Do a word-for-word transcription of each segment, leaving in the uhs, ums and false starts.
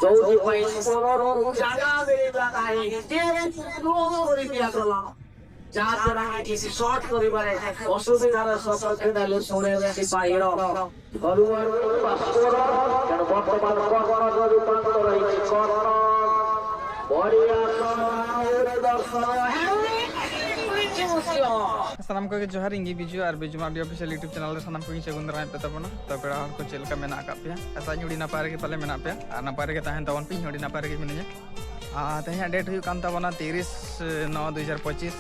যদি পাইস কোনো রকম জায়গা বেরিয়ে তাকাই, যে কোনো করে দিয়া গেলাম। যার দ্বারা আমি কিছু শর্ট করিবারে অসুবিধার সম্মুখীন হলে শুনে বেশি বাইর। ঘরুয়ার বাস্তব, কারণ বর্তমান কর্মজ রূপান্তর হয়েছে কর্ম। বড়িয়া সমাজের দর্শন। ᱥᱟᱱᱟᱢ ᱠᱚᱜᱮ ᱡᱚᱦᱟᱨ, ᱤᱧ ᱜᱮ ᱵᱤᱡᱩ ᱟᱨ ᱵᱤᱡᱩ ᱢᱟᱨᱰᱤ ᱚᱯᱷᱤᱥᱤᱭᱟᱞ YouTube ᱪᱮᱱᱮᱞ ᱨᱮ ᱥᱟᱱᱟᱢ ᱠᱚᱜᱮᱧ ᱥᱟᱹᱜᱩᱱ ᱫᱟᱨᱟᱢᱮᱫ ᱯᱮ ᱛᱟᱵᱚᱱᱟ᱾ ᱛᱚ ᱯᱮᱲᱟ ᱦᱚᱲ ᱠᱚ ᱪᱮᱫ ᱞᱮᱠᱟ ᱢᱮᱱᱟᱜ ᱟᱠᱟᱫ ᱯᱮᱭᱟ? ᱟᱥᱟ ᱟᱹᱰᱤ ᱱᱟᱯᱟᱭ ᱨᱮᱜᱮ ᱯᱟᱞᱮ ᱢᱮᱱᱟᱜ ᱯᱮᱭᱟ ᱟᱨ ᱱᱟᱯᱟᱭ ᱨᱮᱜᱮ ᱛᱟᱦᱮᱱ ᱛᱟᱵᱚᱱ ᱯᱮ, ᱤᱧ ᱦᱚᱸ ᱟᱹᱰᱤ ᱱᱟᱯᱟᱭ ᱨᱮᱜᱮ ᱢᱤᱱᱟᱹᱧᱟ᱾ ᱟᱨ ᱛᱮᱦᱮᱧᱟᱜ ᱰᱮᱴ ᱦᱩᱭᱩᱜ ᱠᱟᱱ ᱛᱟᱵᱚᱱᱟ ᱛᱤᱨᱤᱥ ᱱᱚ ᱫᱩ ᱦᱟᱡᱟᱨ ᱯᱚᱸᱪᱤᱥ᱾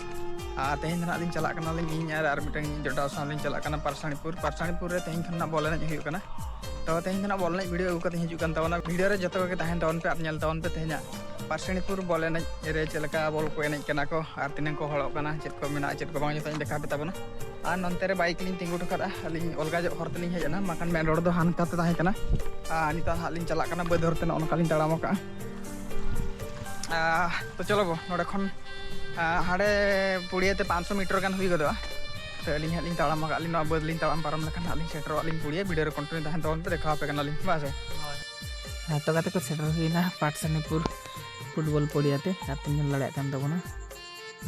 ᱟᱨ ᱛᱮᱦᱮᱧ ᱫᱚ ᱱᱟᱦᱟᱜ ᱞᱤᱧ ᱪᱟᱞᱟᱜ ᱠᱟᱱᱟᱞᱤᱧ, ᱤᱧ ᱟᱨ ᱟᱨ ᱢᱤᱫᱴᱟᱝ ᱤᱧ ᱡᱚᱴᱟᱣ ᱥᱟᱶ ᱞᱤᱧ ᱪᱟᱞᱟᱜ ᱠᱟᱱᱟ ᱯᱟᱨᱥᱟᱱᱤᱯᱩᱨ᱾ ᱯᱟᱨᱥᱟᱱᱤᱯᱩᱨ ᱨᱮ ᱛᱮᱦᱮᱧ ᱠᱷᱚᱱ ᱱᱟᱜ ᱵᱚᱞ ᱮᱱᱮᱡ ᱦᱩᱭᱩᱜ ᱠᱟᱱᱟ᱾ ᱛᱚ ᱛᱮᱦᱮᱧ ᱫᱚ ᱱᱟᱜ ᱵᱚᱞ ᱮᱱᱮᱡ ᱵᱷᱤᱰᱤᱭᱳ ᱟᱹᱜᱩ ᱠᱟᱛᱮ ᱦᱤᱡᱩᱜ ᱠᱟᱱ ᱛᱟᱵᱚᱱᱟ᱾ ᱵᱷᱤᱰᱤᱭᱳ ᱨᱮ ᱡᱚᱛᱚ ᱠᱚᱜᱮ ᱛᱟᱦᱮᱱ ᱛᱟᱵᱚᱱ ᱯᱮ᱾ ᱛᱮᱦᱮᱧᱟᱜ ᱯᱟᱨᱥᱟᱱᱤᱯᱩᱨ ᱵᱚᱞ ᱮᱱᱮᱡ ᱨᱮ ᱪᱮᱫ ᱞᱮᱠᱟ ᱵᱚᱞ ᱠᱚ ᱮᱱᱮᱡ ᱠᱟᱱᱟ ᱠᱚ ᱟᱨ ᱛᱤᱱᱟᱹᱝ ᱠᱚ ᱦᱚᱲᱚᱜ ᱠᱟᱱᱟ, ᱪᱮᱫ ᱠᱚ ᱢᱮᱱᱟᱜᱼᱟ, ᱪᱮᱫ ᱠᱚ ᱵᱟᱝ, ᱡᱚᱛᱚᱧ ᱫᱮᱠᱷᱟᱣ ᱯᱮ ᱛᱟᱵᱚᱱᱟ᱾ ᱟᱨ ᱱᱚᱱᱛᱮ ᱨᱮ ᱵᱟᱭᱤᱠ ᱞᱤᱧ ᱛᱤᱸᱜᱩ ᱦᱚᱴᱚ ᱠᱟᱫᱟ, ᱟᱹᱞᱤᱧ ᱚᱞᱜᱟ ᱧᱚᱜ ᱦᱚᱨ ᱛᱮᱞᱤᱧ ᱦᱮᱡ ᱮᱱᱟ, ᱵᱟᱠᱷᱟᱱ ᱢᱮᱱ ᱨᱳᱰ ᱫᱚ ᱦᱟᱱᱠᱟ ᱛᱮ ᱛᱟᱦᱮᱸ ᱠᱟᱱᱟ᱾ ᱟᱨ ᱱᱤᱛᱚᱜ ᱦᱟᱸᱜ ᱞᱤᱧ ᱪᱟᱞᱟᱜ ᱠᱟᱱᱟ ᱵᱟᱹᱫᱽ ᱦᱚᱨ ᱛᱮ, ᱱᱚᱜᱼᱚ ᱱᱚᱝᱠᱟ ᱞᱤᱧ ᱛᱟᱲᱟᱢ ᱟᱠᱟᱫᱼᱟ᱾ ᱟᱨ ᱛᱚ ᱪᱚᱞᱚ ᱵᱚ, ᱱᱚᱰᱮ ᱠᱷᱚᱱ ᱟᱨ ᱦᱟᱸᱰᱮ ᱯᱩᱲᱤᱭᱟᱹ ᱛᱮ ᱯᱟᱸᱪᱥᱚ ᱢᱤᱴᱟᱨ ᱜᱟᱱ ᱦᱩᱭ ᱜᱚᱫᱚᱜᱼᱟ᱾ ᱛᱚ ᱟᱹᱞᱤᱧ ᱦᱟᱸᱜ ᱞᱤᱧ ᱛᱟᱲᱟᱢ ᱟᱠᱟᱫ ᱞᱤᱧ, ᱱᱚᱣᱟ ᱵᱟᱹᱫᱽ ᱞᱤᱧ ᱛᱟᱲᱟᱢ ᱯᱟᱨᱚᱢ ᱞᱮᱠᱷᱟᱱ ᱦᱟᱸᱜ ᱞᱤᱧ ᱥᱮᱴᱮᱨᱚᱜᱼᱟ ᱞᱤᱧ ᱯᱩᱲᱤᱭᱟᱹ᱾ ᱵᱷᱤᱰᱤᱭᱳ ᱨᱮ ᱠᱚᱱᱴᱤᱱᱤᱭᱩ ᱛᱟᱦᱮᱱ ᱛᱟᱵᱚᱱ ᱯᱮ, ᱫᱮᱠᱷᱟᱣ ᱟᱯᱮ ᱠᱟᱱᱟᱞᱤᱧ, ᱵᱟᱝ ᱥᱮ? ᱦᱳᱭ᱾ ᱦᱮᱸ, ᱛᱚ ᱜᱟᱛᱮ ᱠᱚ, ᱥᱮᱴᱮᱨ ᱦᱩᱭᱱᱟ ᱯᱟᱴᱥᱟᱱᱤᱯᱩᱨ ᱯᱷᱩᱴᱵᱚᱞ ᱯᱚᱲᱤᱭᱟ ᱛᱮ, ᱟᱨ ᱯᱮ ᱧᱮᱞ ᱫᱟᱲᱮᱭᱟᱜ ᱠᱟᱱ ᱛᱟᱵᱚᱱᱟ᱾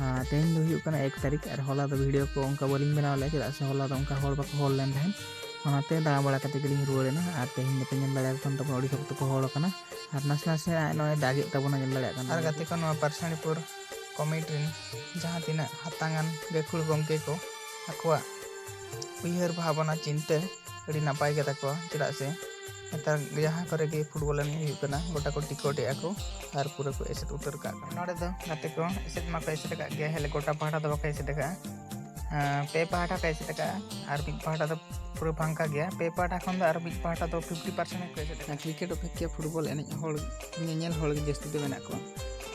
ᱟᱨ ᱛᱮᱦᱮᱧ ᱫᱚ ᱦᱩᱭᱩᱜ ᱠᱟᱱᱟ ᱮᱠ ᱛᱟᱹᱨᱤᱠᱷ, ᱟᱨ ᱦᱚᱞᱟ ᱫᱚ ᱵᱷᱤᱰᱤᱭᱳ ᱠᱚ ᱚᱱᱠᱟ ᱵᱟᱹᱞᱤᱧ ᱵᱮᱱᱟᱣ ᱞᱮᱫᱼᱟ, ᱪᱮᱫᱟᱜ ᱥᱮ ᱦᱚᱞᱟ ᱫᱚ ᱚᱱᱠᱟ ᱦᱚᱲ ᱵᱟᱠᱚ ᱦᱚᱲ ᱞᱮᱱ ᱛᱟᱦᱮᱸᱫ᱾ ᱚᱱᱟᱛᱮ ᱫᱟᱬᱟ ᱵᱟᱲᱟ ᱠᱟᱛᱮ ᱜᱮᱞᱤᱧ ᱨᱩᱣᱟᱹᱲ ᱮᱱᱟ᱾ ᱟᱨ ᱛᱮᱦᱮᱧ ᱫᱚᱯᱮ ᱧᱮᱞ ᱫᱟᱲᱮᱭᱟᱜ ᱠᱟᱱ ᱛᱟᱵᱚᱱᱟ, ᱟᱹᱰᱤ ᱥᱚᱠᱛᱚ ᱠᱚ ᱦᱚᱲ ᱟᱠᱟᱱᱟ᱾ ᱟᱨ ᱱᱟᱥᱮ ᱱᱟᱥᱮ ᱱᱚᱜᱼᱚᱭ ᱫᱟᱜᱮᱫ ᱛᱟᱵᱚᱱᱟ, ᱧᱮᱞ ᱫᱟᱲᱮᱭᱟᱜ ᱠᱟᱱ ᱟᱨ ᱛᱟᱵᱚᱱᱟ᱾ ᱜᱟᱛᱮ ᱠᱚ, ᱱᱚᱣᱟ ᱯᱟᱨᱥᱟᱱᱤᱯᱩᱨ ᱠᱚᱢᱤᱴᱤ ᱨᱮᱱ ᱡᱟᱦᱟᱸ ᱛᱤᱱᱟᱹᱜ ᱦᱟᱛᱟᱝᱟᱱ ᱜᱟᱹᱠᱷᱩᱲ ᱜᱚᱢᱠᱮ ᱠᱚ ᱟᱠᱚᱣᱟᱜ ᱩᱭᱦᱟᱹᱨ ᱵᱷᱟᱵᱽᱱᱟ ᱪᱤᱱᱛᱟᱹ ᱟᱹᱰᱤ ᱱᱟᱯᱟᱭ ᱜᱮ ᱛᱟᱠᱚᱣᱟ, ᱪᱮᱫᱟᱜ ᱥᱮ ᱱᱮᱛᱟᱨ ᱡᱟᱦᱟᱸ ᱠᱚᱨᱮ ᱜᱮ ᱯᱷᱩᱴᱵᱚᱞ ᱮᱱᱮᱡ ᱦᱩᱭᱩᱜ ᱠᱟᱱᱟ, ᱜᱚᱴᱟ ᱠᱚ ᱴᱤᱠᱚᱴ ᱮᱫᱼᱟ ᱠᱚ ᱟᱨ ᱯᱩᱨᱟᱹ ᱠᱚ ᱮᱥᱮᱫ ᱩᱛᱟᱹᱨ ᱠᱟᱜ ᱠᱟᱱᱟ᱾ ᱱᱚᱰᱮ ᱫᱚ ᱜᱟᱛᱮ ᱠᱚ ᱮᱥᱮᱫ ᱢᱟᱠᱚ ᱮᱥᱮᱫ ᱟᱠᱟᱫ ᱜᱮᱭᱟ, ᱦᱮᱸ, ᱜᱚᱴᱟ ᱯᱟᱦᱴᱟ ᱫᱚ ᱵᱟᱠᱚ ᱮᱥᱮᱫ ᱟᱠᱟᱫᱼᱟ᱾ ᱟᱸ, ᱯᱮ ᱯᱟᱦᱴᱟ ᱠᱚ ᱮᱥᱮᱫ ᱟᱠᱟᱫᱼᱟ ᱟᱨ ᱢᱤᱫ ᱯᱟᱦᱴᱟ ᱫᱚ ᱯᱩᱨᱟᱹ ᱯᱷᱟᱝᱠᱟ ᱜᱮᱭᱟ᱾ ᱯᱮ ᱯᱟᱦᱴᱟ ᱠᱷᱚᱱ ᱫᱚ ᱟᱨ ᱢᱤᱫ ᱯᱟᱦᱴᱟ ᱫᱚ ᱯᱷᱤᱯᱴᱤ ᱯᱟᱨᱥᱮᱱᱴ ᱠᱚ ᱮᱥᱮᱫ ᱟᱠᱟᱫᱼᱟ᱾ ᱠᱨᱤᱠᱮᱴ ᱚᱯᱮᱠᱠᱷᱟ ᱯᱷᱩᱴᱵᱚᱞ ᱮᱱᱮᱡ ᱦᱚᱲ, ᱧᱮᱧᱮᱞ ᱦᱚᱲ ᱜᱮ ᱡᱟᱹᱥᱛᱤ ᱫᱚ ᱢᱮᱱᱟᱜ ᱠᱚᱣᱟ᱾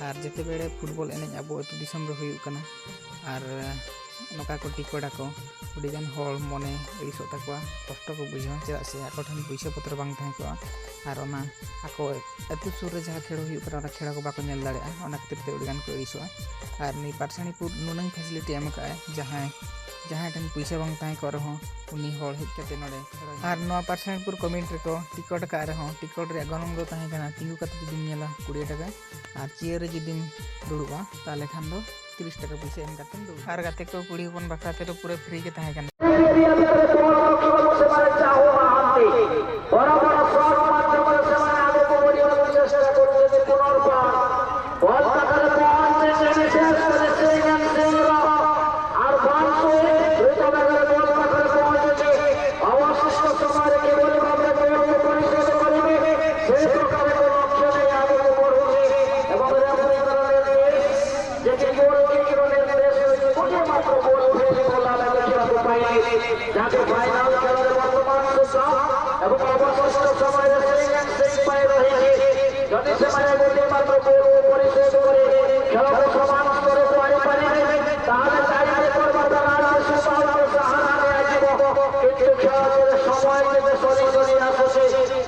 ᱟᱨ ᱡᱮᱛᱮ ᱵᱮᱲᱮ ᱯᱷᱩᱴᱵᱚᱞ ᱮᱱᱮᱡ ᱟᱵᱚ ᱟᱹᱛᱩ ᱫᱤᱥᱚᱢ ᱨᱮ ᱦᱩᱭᱩᱜ ᱠᱟᱱᱟ ᱟᱨ ᱱᱚᱝᱠᱟ ᱠᱚ ᱴᱤᱠᱚᱴ ᱟᱠᱚ, ᱟᱹᱰᱤᱜᱟᱱ ᱦᱚᱲ ᱢᱚᱱᱮ ᱟᱹᱲᱤᱥᱚᱜ ᱛᱟᱠᱚᱣᱟ, ᱠᱚᱥᱴᱚ ᱠᱚ ᱵᱩᱡᱷᱟᱹᱣᱟ, ᱪᱮᱫᱟᱜ ᱥᱮ ᱟᱠᱚ ᱴᱷᱮᱱ ᱯᱩᱭᱥᱟᱹ ᱯᱚᱛᱨᱚ ᱵᱟᱝ ᱛᱟᱦᱮᱸ ᱠᱚᱜᱼᱟ᱾ ᱟᱨ ᱚᱱᱟ ᱟᱠᱚ ᱟᱹᱛᱩ ᱥᱩᱨ ᱨᱮ ᱡᱟᱦᱟᱸ ᱠᱷᱮᱞ ᱦᱩᱭᱩᱜ ᱠᱟᱱᱟ, ᱚᱱᱟ ᱠᱷᱮᱞ ᱠᱚ ᱵᱟᱠᱚ ᱧᱮᱞ ᱫᱟᱲᱮᱭᱟᱜᱼᱟ, ᱚᱱᱟ ᱠᱷᱟᱹᱛᱤᱨ ᱛᱮ ᱟᱹᱰᱤᱜᱟᱱ ᱠᱚ ᱟᱹᱲᱤᱥᱚᱜᱼᱟ᱾ ᱟᱨ ᱱᱤᱭᱟᱹ ᱯᱟᱨᱥᱟᱱᱤᱯᱩᱨ ᱱᱩᱱᱟᱹᱝ ᱯᱷᱮᱥᱤᱞᱤᱴᱤ ᱮᱢ ᱟᱠᱟᱫᱼᱟᱭ, ᱡᱟᱦᱟᱸᱭ ᱡᱟᱦᱟᱸᱭ ᱴᱷᱮᱱ ᱯᱩᱭᱥᱟᱹ ᱵᱟᱝ ᱛᱟᱦᱮᱸ ᱠᱚᱜ ᱨᱮᱦᱚᱸ, ᱩᱱᱤ ᱦᱚᱲ ᱦᱮᱡ ᱠᱟᱛᱮ ᱱᱚᱰᱮ ᱠᱷᱮᱞᱳᱰ ᱟᱨ ᱱᱚᱣᱟ ᱯᱟᱨᱥᱮᱱᱟᱞᱯᱩᱨ ᱠᱚᱢᱤᱴ ᱨᱮᱠᱚ ᱴᱤᱠᱤᱴ ᱟᱠᱟᱫ ᱨᱮᱦᱚᱸ, ᱴᱤᱠᱤᱴ ᱨᱮᱭᱟᱜ ᱜᱚᱱᱚᱝ ᱫᱚ ᱛᱟᱦᱮᱸ ᱠᱟᱱᱟ, ᱛᱤᱸᱜᱩ ᱠᱟᱛᱮ ᱡᱩᱫᱤᱢ ᱧᱮᱞᱟ, ᱠᱩᱲᱤ ᱴᱟᱠᱟ, ᱟᱨ ᱪᱮᱭᱟᱨ ᱨᱮ ᱡᱩᱫᱤᱢ ᱫᱩᱲᱩᱵᱼᱟ, ᱛᱟᱦᱚᱞᱮ ᱠᱷᱟᱱ ᱫᱚ ᱛᱤᱨᱤᱥ ᱴᱟᱠᱟ ᱯᱩᱭᱥᱟᱹ ᱮᱢ ᱠᱟᱛᱮᱢ ᱫᱩᱲᱩᱵᱼᱟ᱾ ᱟᱨ ᱜᱟᱛᱮ ᱠᱚ ᱠᱩᱲᱤ ᱦᱚᱯᱚᱱ ᱵᱟᱠᱷᱨᱟ ᱛᱮᱫᱚ ᱯᱩᱨᱟᱹ ᱯᱷᱨᱤ ᱜᱮ ᱛᱟᱦᱮᱸ ᱠᱟᱱᱟ᱾ ଯାହା ଫାଇନାଲ ଖେଳରେ ବର୍ତ୍ତମାନ ସୁଦ୍ଧା ଏବଂ ଅବଶିଷ୍ଟ ସମୟରେ ସେଇ ସେଇ ପାଇଁ ରହିଛି। ଯଦି ସେମାନେ ଗୋଟିଏ ମାତ୍ର ଗୋଲ ପରିଶେଷ କରି ଖେଳକୁ ସମାନ ସ୍ତରକୁ ଆଣିପାରିବେ, ତାହେଲେ ଚାରି ରେକର୍ଡ ବର୍ତ୍ତମାନ ସୁଦ୍ଧା ସାହାରା ନିଆଯିବ। କିନ୍ତୁ ଖେଳ ଯେବେ ସମୟ ଯେବେ ସରି ସରି ଆସୁଛି,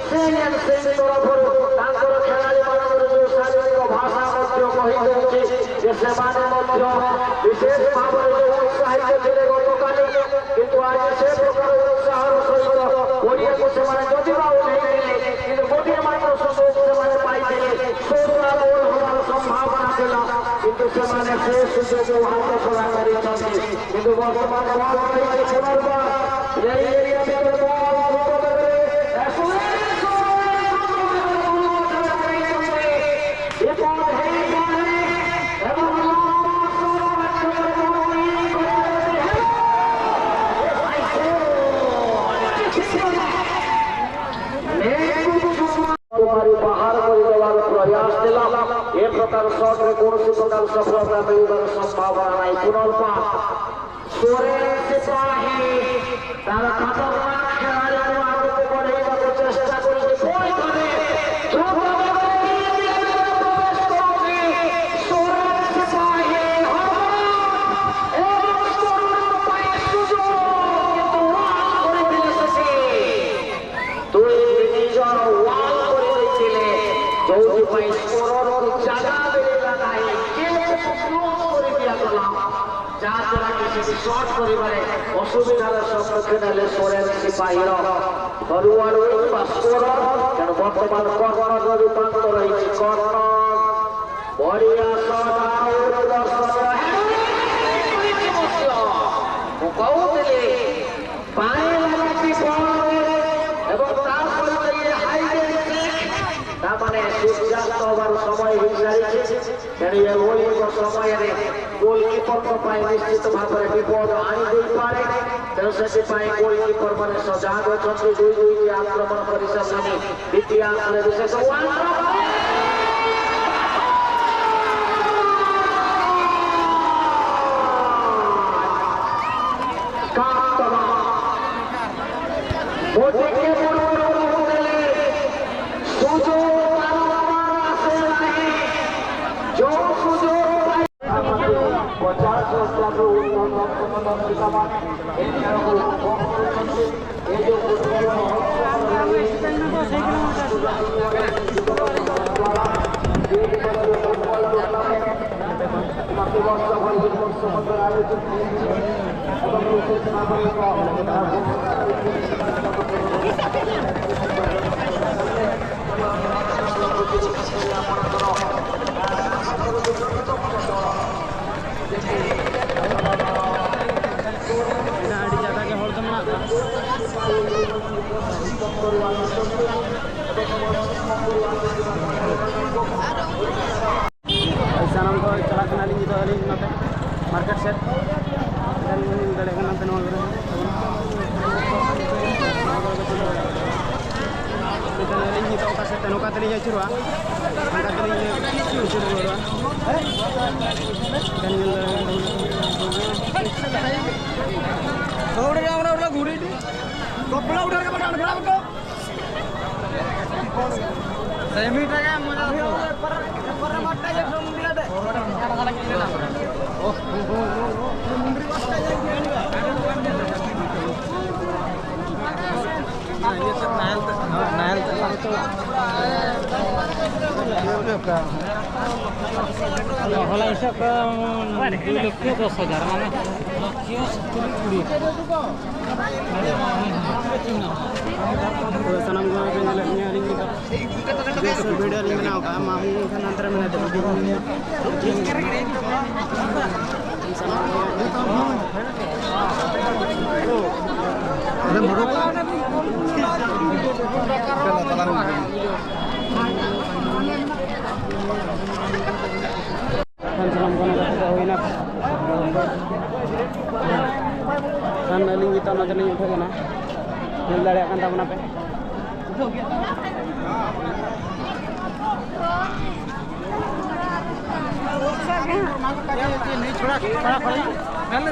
ସେଇ ସେଇ ତରଫରୁ ତାଙ୍କର ଖେଳାଳିମାନଙ୍କର ଯେଉଁ ଶାରୀରିକ ଭାଷା ମଧ୍ୟ କହିଦେଉଛି ଯେ ସେମାନେ ମଧ୍ୟ ବିଶେଷ ଭାବରେ ଯେଉଁ ଉତ୍ସାହିତ ଥିଲେ ଗତକାଲି, କିନ୍ତୁ ଆଜି ସେ ପ୍ରକାର ଉତ୍ସାହର ସହିତ ପଡ଼ିଆକୁ ସେମାନେ ଯଦି ବା ଓହ୍ଲେଇଥିଲେ, କିନ୍ତୁ ଗୋଟିଏ ମାତ୍ର ସୁଯୋଗ ସେମାନେ ପାଇଥିଲେ। ଶୋ ଗୋଲ ହେବାର ସମ୍ଭାବନା ଥିଲା, କିନ୍ତୁ ସେମାନେ ସେ ସୁଯୋଗକୁ ହାତଛଡ଼ା କରିଛନ୍ତି। କିନ୍ତୁ ବର୍ତ୍ତମାନ ବଲ୍ ରହିଛି ପୁନର୍ବାର ଏଇ ଏରିଆ ଭିତରେ। ବଲ୍ ଦ୍ରୁତ ବେଗରେ ଏକ୍ସଲେନ୍ସ ବିପଦ ହେଇପାରେ ଏବଂ ଲମ୍ବା ଶଟ୍ ମାଧ୍ୟମରେ ବଲ୍ ଇନ୍ କରିଦେଲେ। ନେଟ୍କୁ ବାହାରେ ବାହାର କରିଦେବାର ପ୍ରୟାସ ଥିଲା। ଏ ପ୍ରକାର ଶଟ୍ରେ କୌଣସି ପ୍ରକାର ସଫଳତା ମିଳିବାର ସମ୍ଭାବନା ନାହିଁ। ପୁନର୍ବାର ସୋରେନ ସିପାହୀ ତାର ଖତରନାକ ଖେଳାଳିକୁ ଆଗକୁ ବଢେଇବାକୁ ଚେଷ୍ଟା କରୁଛି। ପୁଣି ଥରେ ଦ୍ରୁତ ବେଗରେ ତିନି ଭିତରେ ପ୍ରବେଶ କରୁଛି ସୋରେନ ସିପାହୀ। ହରମନ ଏବଂ ସ୍କୋରର ପାଇଁ ସୁଯୋଗ, କିନ୍ତୁ ୱାନ୍ କରିଥିଲେ ସେଠି। ଦୁଇ ଦୁଇ ଜଣ ୱାନ୍ କରିଦେଇଥିଲେ, ଯୋଉଥିପାଇଁ ସ୍କୋରରକୁ ଜାଗା ମିଳିଲା ନାହିଁ। ଗେଟ୍କୁ କ୍ଲୋଜ୍ କରି ଦିଆଗଲା। ଯାହାଦ୍ୱାରା କିଛି ସର୍ଟ କରିବାରେ ଅସୁବିଧାର ସମ୍ମୁଖୀନ ହେଲେ ସୋରେନ ସିପାହୀର ଫରୱାର୍ଡ ୱିଙ୍ଗ ବା ସ୍କୋରର, ତେଣୁ ବର୍ତ୍ତମାନ କର୍ଣ୍ଣର ରୂପାନ୍ତର ହେଇଛି। କର୍ଣ୍ଣର ବଢ଼ିଆ ସଟ୍ ଆଉଟ୍, ଦର୍ଶନୀୟ ହେଡିଂ କରିଛି ମଧ୍ୟ। ମୁଁ କହୁଥିଲି, ପାଣି ଲାଗୁଛି ବଲରେ ଏବଂ ତା ସହିତ ଇଏ ହାଇଡେଡ୍ କିକ୍, ତାମାନେ ସୂର୍ଯ୍ୟାସ୍ତ ହେବାର ସମୟ ହେଇସାରିଛି। ତେଣୁ ଏଭଳି ଏକ ସମୟରେ ଗୋଲକିପରଙ୍କ ପାଇଁ ନିଶ୍ଚିତ ଭାବରେ ବିପଦ ଆଣିଦେଇପାରେ। ତେଣୁ ସେଥିପାଇଁ ଗୋଲକିପର ମାନେ ସଜାଗ ଅଛନ୍ତି। ଦୁଇ ଦୁଇଟି ଆକ୍ରମଣ କରିସାରିଲେଣି। ଦ୍ୱିତୀୟ ହାଫରେ ବିଶେଷ ୱାନ୍ ᱟᱹᱰᱤ ᱡᱟᱫᱟ ᱜᱮ ᱦᱚᱲ ᱫᱚ ᱢᱮᱱᱟᱜ ᱠᱚᱣᱟ᱾ ᱥᱟᱱᱟᱢ ᱠᱚ ᱪᱟᱞᱟᱜ ᱠᱟᱱᱟᱞᱤᱧ ᱱᱤᱛᱚᱜ ᱟᱹᱞᱤᱧ ᱱᱚᱛᱮ ᱢᱟᱨᱠᱮᱴ ᱥᱮᱫ᱾ ᱧᱮᱞ ᱫᱟᱲᱮᱭᱟᱜ ᱠᱟᱱᱟ ᱱᱚᱛᱮ ᱱᱚᱣᱟ ᱠᱚᱨᱮ᱾ ᱱᱤᱛᱚᱜ ᱟᱹᱞᱤᱧ ᱱᱤᱛᱚᱜ ᱚᱠᱟ ᱥᱮᱫ ᱛᱮ ᱱᱚᱝᱠᱟ ᱛᱮᱞᱤᱧ ᱟᱹᱪᱩᱨᱚᱜᱼᱟ, ᱱᱚᱝᱠᱟ ᱛᱮᱞᱤᱧ ᱟᱹᱪᱩᱨ ᱨᱩᱣᱟᱹᱲᱚᱜᱼᱟ᱾ ᱧᱮᱞ ᱫᱟᱲᱮᱭᱟᱜ ᱠᱟᱱᱟ᱾ ᱫᱚᱦᱚ ᱩᱰᱟᱹ ᱡᱟᱣ ᱨᱮ ᱚᱱᱟ ᱜᱷᱩᱲᱤ ᱰᱤ᱾ ᱠᱚᱯᱲᱟ ᱩᱰᱟᱹ ᱨᱮ ᱵᱟᱝ ᱟᱬᱜᱚ ᱠᱚ᱾ ᱦᱚᱞᱟ ᱦᱤᱥᱟᱹᱵ ᱠᱚ ᱫᱩᱭ ᱞᱚᱠᱠᱷᱚ ᱫᱚᱥ ᱦᱟᱡᱟᱨ, ᱢᱟᱱᱮ ᱞᱚᱠᱠᱷᱚ ᱥᱚᱛᱛᱚᱨ ᱠᱩᱲᱤ᱾ ᱛᱚᱵᱮ ᱥᱟᱱᱟᱢ ᱠᱚ ᱯᱮ ᱧᱮᱞᱮᱫ ᱞᱤᱧᱟ ᱟᱹᱞᱤᱧ ᱱᱤᱛᱚᱜ᱾ ᱵᱮᱥ ᱵᱷᱤᱰᱤᱭᱳ ᱞᱤᱧ ᱵᱮᱱᱟᱣ ᱠᱟᱜᱼᱟ, ᱢᱟᱢᱩ ᱠᱷᱟᱱ ᱦᱟᱱᱛᱮ ᱨᱮ ᱢᱮᱱᱟᱭᱟ, ᱫᱮᱵᱩ ᱫᱮᱵᱩ᱾ ᱠᱷᱟᱱ ᱥᱟᱱᱟᱢ ᱠᱚ ᱱᱚᱰᱮ ᱥᱮᱴᱮᱨ ᱦᱩᱭᱱᱟ᱾ ᱠᱷᱟᱱ ᱟᱹᱞᱤᱧ ᱱᱤᱛᱚᱜ ᱱᱚᱛᱮ ᱞᱤᱧ ᱩᱴᱷᱟᱹᱜ ᱠᱟᱱᱟ, ᱧᱮᱞ ᱫᱟᱲᱮᱭᱟᱜ ᱠᱟᱱ ᱛᱟᱵᱚᱱᱟ ᱯᱮ᱾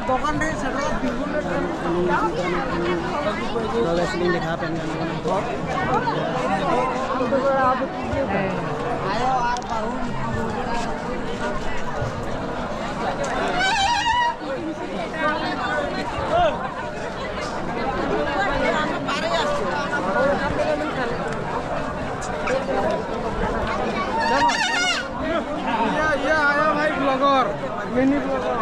ᱫᱚᱠᱟᱱ ᱨᱮ ᱥᱮᱴᱮᱨ ᱵᱮᱥ ᱞᱤᱧ ᱫᱮᱠᱷᱟᱣ ᱟᱯᱮ ᱠᱟᱱᱟ᱾ ये, ये आया भाई ब्लॉगर, मिनी ब्लॉगर।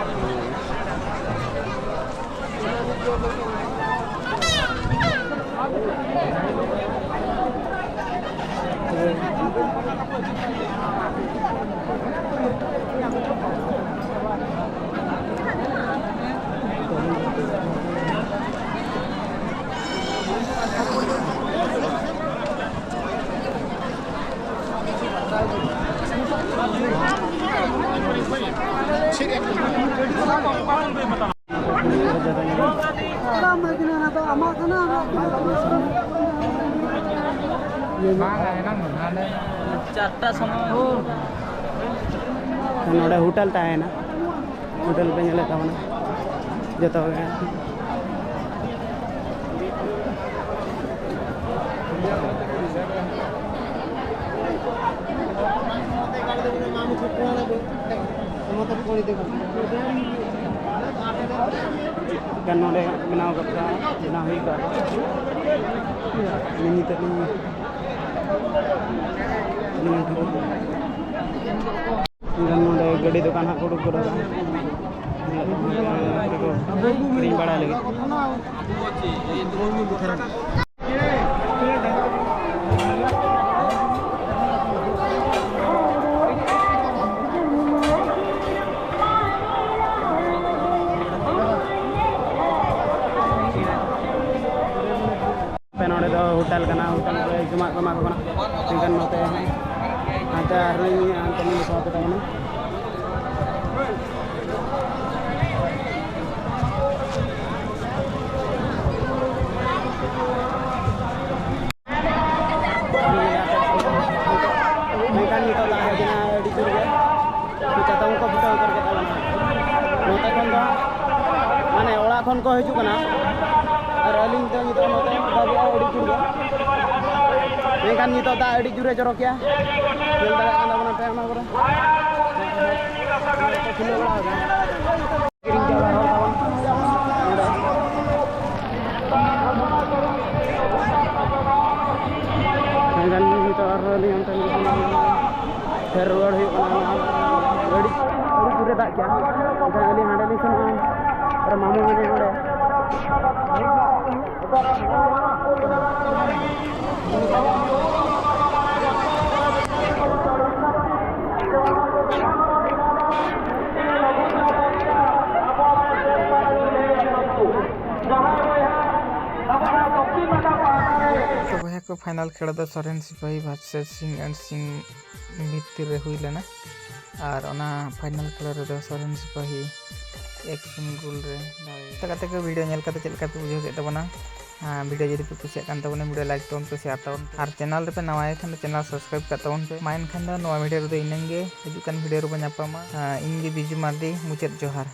ᱪᱟᱨᱴᱟ ᱥᱚᱢᱚᱭ᱾ ᱱᱚᱰᱮ ᱦᱳᱴᱮᱞ ᱛᱟᱦᱮᱱᱟ, ᱦᱳᱴᱮᱞ ᱯᱮ ᱧᱮᱞᱮᱫ ᱛᱟᱵᱚᱱᱟ ᱡᱚᱛᱚ ᱜᱮ᱾ ᱱᱚᱰᱮ ᱵᱮᱱᱟᱣ ᱠᱟᱛᱮ ᱵᱮᱱᱟᱣ ᱦᱩᱭ ᱠᱚᱜᱼᱟ᱾ ᱱᱤᱛᱚᱜ ᱞᱤᱧ, ᱞᱤᱧ ᱩᱰᱩᱠᱚᱜ ᱠᱟᱱᱟ᱾ ᱮᱱᱠᱷᱟᱱ ᱱᱚᱰᱮ ᱜᱟᱹᱰᱤ ᱫᱚᱠᱟᱱ ᱦᱟᱸᱜ ᱠᱚ ᱩᱰᱩᱠ ᱠᱟᱫᱟ, ᱠᱤᱨᱤᱧ ᱵᱟᱲᱟᱭ ᱞᱟᱹᱜᱤᱫ᱾ ᱟᱯᱮ ᱱᱚᱰᱮ ᱫᱚ ᱦᱳᱴᱮᱞ ᱠᱟᱱᱟ, ᱦᱳᱴᱮᱞ ᱨᱮ ᱡᱚᱢᱟᱜ ᱠᱚ ᱮᱢᱟ ᱠᱚ ᱠᱟᱱᱟ᱾ ᱮᱱᱠᱷᱟᱱ ᱱᱚᱛᱮ ᱦᱟᱱᱛᱮ ᱟᱨᱦᱚᱸ ᱤᱧ ᱦᱟᱱᱛᱮ ᱞᱤᱧ ᱥᱟᱵ ᱠᱟᱫᱟ ᱠᱟᱱᱟ᱾ ᱢᱮᱱᱠᱷᱟᱱ ᱱᱤᱛᱚᱜ ᱫᱟᱜ ᱦᱮᱡ ᱮᱱᱟ ᱟᱹᱰᱤ ᱡᱳᱨ ᱜᱮ᱾ ᱪᱟᱛᱚᱢ ᱠᱚ ᱯᱷᱩᱴᱟᱹᱣ ᱩᱛᱟᱹᱨ ᱠᱮᱫ ᱛᱟᱵᱚᱱᱟ᱾ ᱱᱚᱛᱮ ᱠᱷᱚᱱ ᱫᱚ ᱢᱟᱱᱮ ᱚᱲᱟᱜ ᱠᱷᱚᱱ ᱠᱚ ᱦᱤᱡᱩᱜ ᱠᱟᱱᱟ, ᱟᱨ ᱟᱹᱞᱤᱧ ᱫᱚ ᱱᱤᱛᱚᱜ ᱱᱚᱛᱮ ᱫᱟᱜ ᱟᱹᱰᱤ ᱡᱳᱨ ᱜᱮ᱾ ᱢᱮᱱᱠᱷᱟᱱ ᱱᱤᱛᱚᱜ ᱫᱟᱜ ᱟᱹᱰᱤ ᱡᱳᱨᱮ ᱡᱚᱨᱚ ᱠᱮᱜᱼᱟ, ᱧᱮᱞ ᱫᱟᱲᱮᱭᱟᱜ ᱠᱟᱱ ᱛᱟᱵᱚᱱᱟ ᱯᱮ ᱚᱱᱟ ᱠᱚᱨᱮ᱾ ᱠᱤᱨᱤᱧ ᱪᱟᱞᱟᱣ ᱦᱚᱲ ᱛᱟᱵᱚᱱ᱾ ᱢᱮᱱᱠᱷᱟᱱ ᱱᱤᱛᱚᱜ ᱟᱨᱦᱚᱸ ᱟᱹᱞᱤᱧ ᱚᱱᱛᱮ ᱯᱷᱮᱨ ᱨᱩᱣᱟᱹᱲ ᱦᱩᱭᱩᱜ ᱠᱟᱱᱟ᱾ ᱟᱹᱰᱤ, ᱟᱹᱰᱤ ᱡᱳᱨᱮ ᱫᱟᱜ ᱠᱮᱜᱼᱟ᱾ ᱮᱱᱠᱷᱟᱱ ᱟᱹᱞᱤᱧ ᱦᱟᱸᱰᱮ ᱞᱤᱧ ᱥᱮᱱᱚᱜᱼᱟ, ᱟᱨ ᱢᱟᱢᱩ ᱢᱮᱱᱟᱭᱟ ᱚᱸᱰᱮ᱾ ᱛᱚ ᱵᱚᱭᱦᱟ ᱠᱚ, ᱯᱷᱟᱭᱱᱟᱞ ᱠᱷᱮᱞ ᱫᱚ ᱥᱚᱨᱮᱱ ᱥᱤᱯᱟᱹᱦᱤ ᱵᱷᱟᱨᱥᱮᱥ ᱥᱤᱝ ᱮᱱᱰ ᱥᱤᱝ ᱵᱷᱤᱛᱤᱨ ᱨᱮ ᱦᱩᱭ ᱞᱮᱱᱟ᱾ ᱟᱨ ᱚᱱᱟ ᱯᱷᱟᱭᱱᱟᱞ ᱠᱷᱮᱞ ᱨᱮᱫᱚ ᱥᱚᱨᱮᱱ ᱥᱤᱯᱟᱹᱦᱤ ᱮᱠ ᱥᱩᱱ ᱜᱳᱞ ᱨᱮ ᱫᱟᱲᱮ᱾ ᱛᱚ ᱜᱟᱛᱮ ᱠᱚ, ᱵᱷᱤᱰᱤᱭᱳ ᱧᱮᱞ ᱠᱟᱛᱮ ᱪᱮᱫ ᱞᱮᱠᱟ ᱯᱮ ᱵᱩᱡᱷᱟᱹᱣ ᱠᱮᱫ ᱛᱟᱵᱚᱱᱟ? ᱟᱨ ᱵᱷᱤᱰᱤᱭᱳ ᱡᱩᱫᱤ ᱯᱮ ᱠᱩᱥᱤᱭᱟᱜ ᱠᱟᱱ ᱛᱟᱵᱚᱱᱟ, ᱵᱷᱤᱰᱤᱭᱳ ᱞᱟᱭᱤᱠ ᱛᱟᱵᱚᱱ ᱯᱮ, ᱥᱮᱭᱟᱨ ᱛᱟᱵᱚᱱ ᱯᱮ, ᱟᱨ ᱪᱮᱱᱮᱞ ᱨᱮᱯᱮ ᱱᱟᱣᱟ ᱜᱮ ᱠᱷᱟᱱ ᱫᱚ ᱪᱮᱱᱮᱞ ᱥᱟᱵᱥᱠᱨᱟᱭᱤᱵ ᱠᱟᱜ ᱛᱟᱵᱚᱱ ᱯᱮ᱾ ᱢᱟ ᱮᱱᱠᱷᱟᱱ ᱫᱚ ᱱᱚᱣᱟ ᱵᱷᱤᱰᱤᱭᱳ ᱨᱮᱫᱚ ᱤᱱᱟᱹᱝ ᱜᱮ, ᱦᱤᱡᱩᱜ ᱠᱟᱱ ᱵᱷᱤᱰᱤᱭᱳ ᱨᱮᱵᱚᱱ ᱧᱟᱯᱟᱢᱟ᱾ ᱟᱨ ᱤᱧ ᱜᱮ ᱵᱤᱡᱩ ᱢᱟᱨᱰᱤ, ᱢᱩᱪᱟᱹᱫ ᱡᱚᱦᱟᱨ᱾